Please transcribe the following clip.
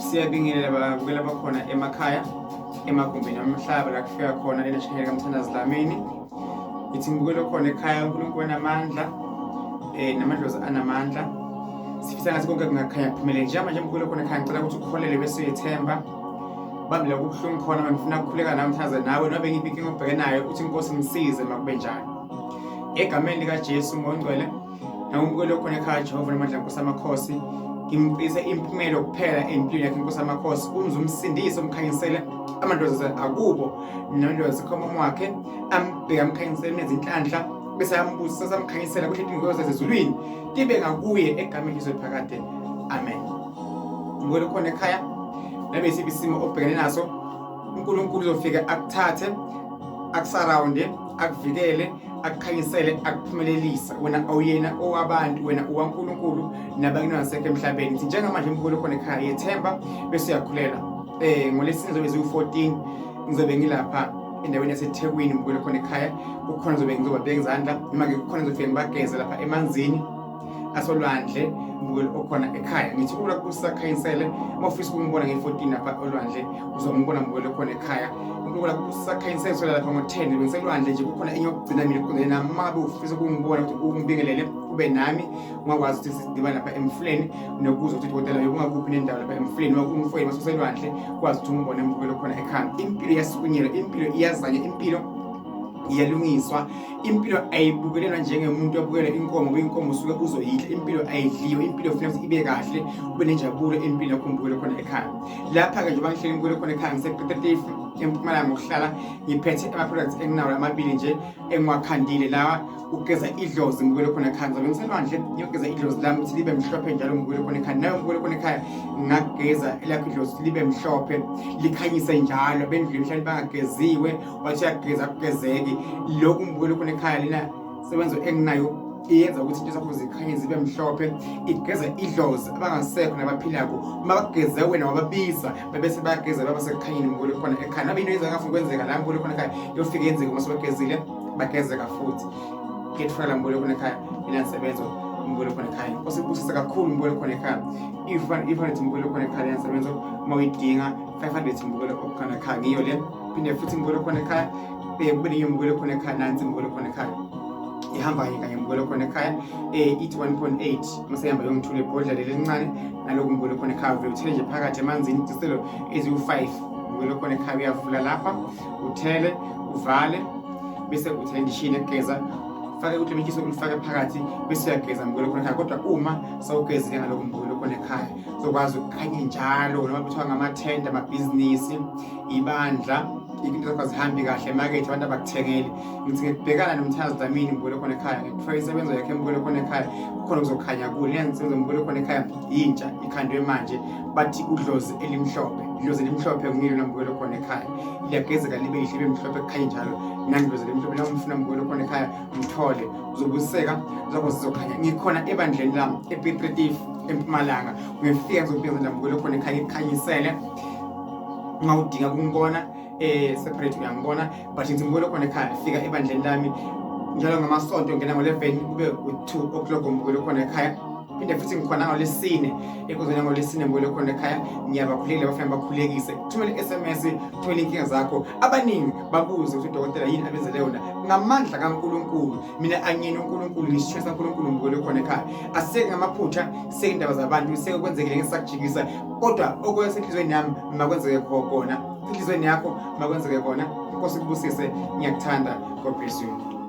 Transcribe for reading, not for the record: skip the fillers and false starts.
Siyabingelela babukeli abakhona emakhaya, emagumbini omhlaba la kufika khona lena channel kaMthandazi Dlamini. Ngithi ngibukele khona ekhaya uNkulunkulu onamandla namadlozi anamandla. Sifisa ngathi konke kungakhanya kuphumele njengamanje mbukele khona ekhaya ngicela ukuthi ukholele bese uyethemba. Bambi la kubuhlungu khona mangifuna ukukhuleka nawe mthandaze nawe nobe ngiphi inkinga obhekene nayo uthi inkosi ngisize makube njalo. Egameni likaJesu ngongcwele Nawumbukeli okhona ekhaya Jehova namandla Nkosi amakhosi ngimqise imphumelo kuphela empilweni yakhe Nkosi amakhosi umze umsindise umkhanyisele amantoza akubo namantoza akhomom wakhe ambheke amkhanyisele nezinhlanhla bese ayambusisa samkhanyisela kuhle ingozi zezulwini tibe ngakuye egameni lizwe phakade amen. Mbukeli okhona ekhaya nabe isiphi isimo obhekene naso uNkulunkulu uzofika akuthathe akusarawunde akuvikele akukhanyisele akuphumelelisa wena awuyena owabantu wena uwaNkulunkulu nabanye nasekho emhlabeni ngithi njengamanje umkhulu khona ekhaya yethemba bese uyakhulelwa ngolesine zobe ziwu-14 ngizobe ngilapha endaweni yaseThekwini mbukele khona ekhaya kukhona ngizobe ngizobabeka izandla noma-ke kukhona ngizofike ngibageze lapha emanzini asolwandle mbukeli okhona ekhaya ngithi ula kusakhanyisele uma ufisa ukungibona nge-14 lapha olwandle uzongibona mbukeli okhona ekhaya unkulunkulu akusakhanyisele sola lapha ngo-10 bengiselwandle nje kukhona enye yokugcina mina kuqondene nami uma ngabe ufisa ukungibona ukuthi ungibingelele ube nami ungakwazi ukuthi sidibane lapha emfuleni nokuzwa ukuthi dokotela yokungakuphi nendawo lapha emfuleni uma umfowenu masuselwandle kwazi ukuthi ungibone mbukeli okhona ekhaya impilo iyasukunyelwa impilo iyazanya impilo iyalungiswa impilo ayibukelelwa njengemuntu obukela inkomo kuyinkomo usuke uzoyidla impilo ayidliwe impilo ufuna ukuthi ibe kahle ube nenjabulo empilo yakho mbukele khona ekhaya lapha-ke njengoba ngihleli ngibukele khona ekhaya ngisePetertief empumalanga ngokuhlala ngiphethe ama-products enginawo amabili nje engiwakhandile lawa ukugeza idlozi ngibukele khona ekhaya ngizobe ngiselwandle ngiyogeza idlozi lami ukuthi libe mhlophe njalo ngibukele khona ekhaya nawe ngibukele khona ekhaya ngingageza elakho idlozi libe mhlophe likhanyise njalo bendlule emhlabeni bangageziwe wathi uyageza akugezeki lokhu ngibukele khona ekhaya lena sebenzo enginayo iyenza ukuthi into zakho zikhanye zibe mhlophe igeza idlozi abangasekho nabaphilako uma bageze wena wababiza bebese bayageza baba sekukhanyeni mbukele khona ekhaya nabe into yenza ngafuna kwenzeka la mbukele khona ekhaya yofike yenzeke uma sebagezile bagezeka futhi ngethwala mbukele khona ekhaya ina nsebenzo mbukele khona ekhaya inkosi ibusise kakhulu mbukele khona ekhaya if mbukele khona ekhaya lena nsebenzo uma uyidinga 500 mbukele khona ekhaya ngiyo le phinde futhi ngibukele khona ekhaya kube nenye ngibukele khona ekhaya nansi ngibukele khona ekhaya ihamba kanye kanye ngibukele khona ekhaya ithi 1.8 mase ihamba yongithula ibhodlela leli elincane naloku ngibukele khona ekhaya uvele uthele nje phakathi emanzini isicelo eziwu-5 ngibukele khona ekhaya uyavula lapha uthele uvale bese uthele indishini ekugeza fake utlemikiso ulifake phakathi bese uyageza ngibukele khona ekhaya kodwa uma sawugezile ngalokhu ngibukele khona ekhaya zokwazi ukukhanye njalo noma kuthiwa ngamathenda amabhizinisi ibandla into zakho azihambi kahle emakethe abantu abakuthengeli ngithi ngikubhekana nomthandazo Dlamini ngibukele khona ekhaya ngikuthiwa insebenzo yakhe ngibukele khona ekhaya kukhona kuzokhanya kulo le nsebenzo ngibukele khona ekhaya yintsha ikhandwe manje bathi udlozi elimhlophe idlozi elimhlophe ngilo nambukele khona ekhaya liyagezeka libe lihle libe mhlophe kukhanye njalo nandlozi elimhlophe nawumfuna mbukele khona ekhaya mthole uzobuseka zakho zizokhanya ngikhona ebandleni lami ePiet empumalanga ngifika ngizobika ndambukele khona ekhaya ikhanyisele uma udinga ukungibona separate uyangibona but ngithi ngibukele khona ekhaya fika ebandleni lami njalo ngamasonto ngena ngo-11 kube u-2 o'clock ngibukele khona ekhaya phinde futhi ngikhona ngolesine enkonzweni yangolesine ngibukele khona ekhaya ngiyabakhulekela bafuna bakhulekise thumele i-sms thumele inkinga zakho abaningi babuze ukuthi udokotela yini abenzele yona ngamandla kaNkulunkulu mina angiyena uNkulunkulu ngisisho saNkulunkulu ngibukele khona ekhaya aseke ngamaphutha seke indaba zabantu seke kwenzekile ngisakujikisa kodwa okwesenhlizweni yami makwenzeke khona enhlizweni yakho makwenzeke kona inkosi ikubusise ngiyakuthanda. God bless you.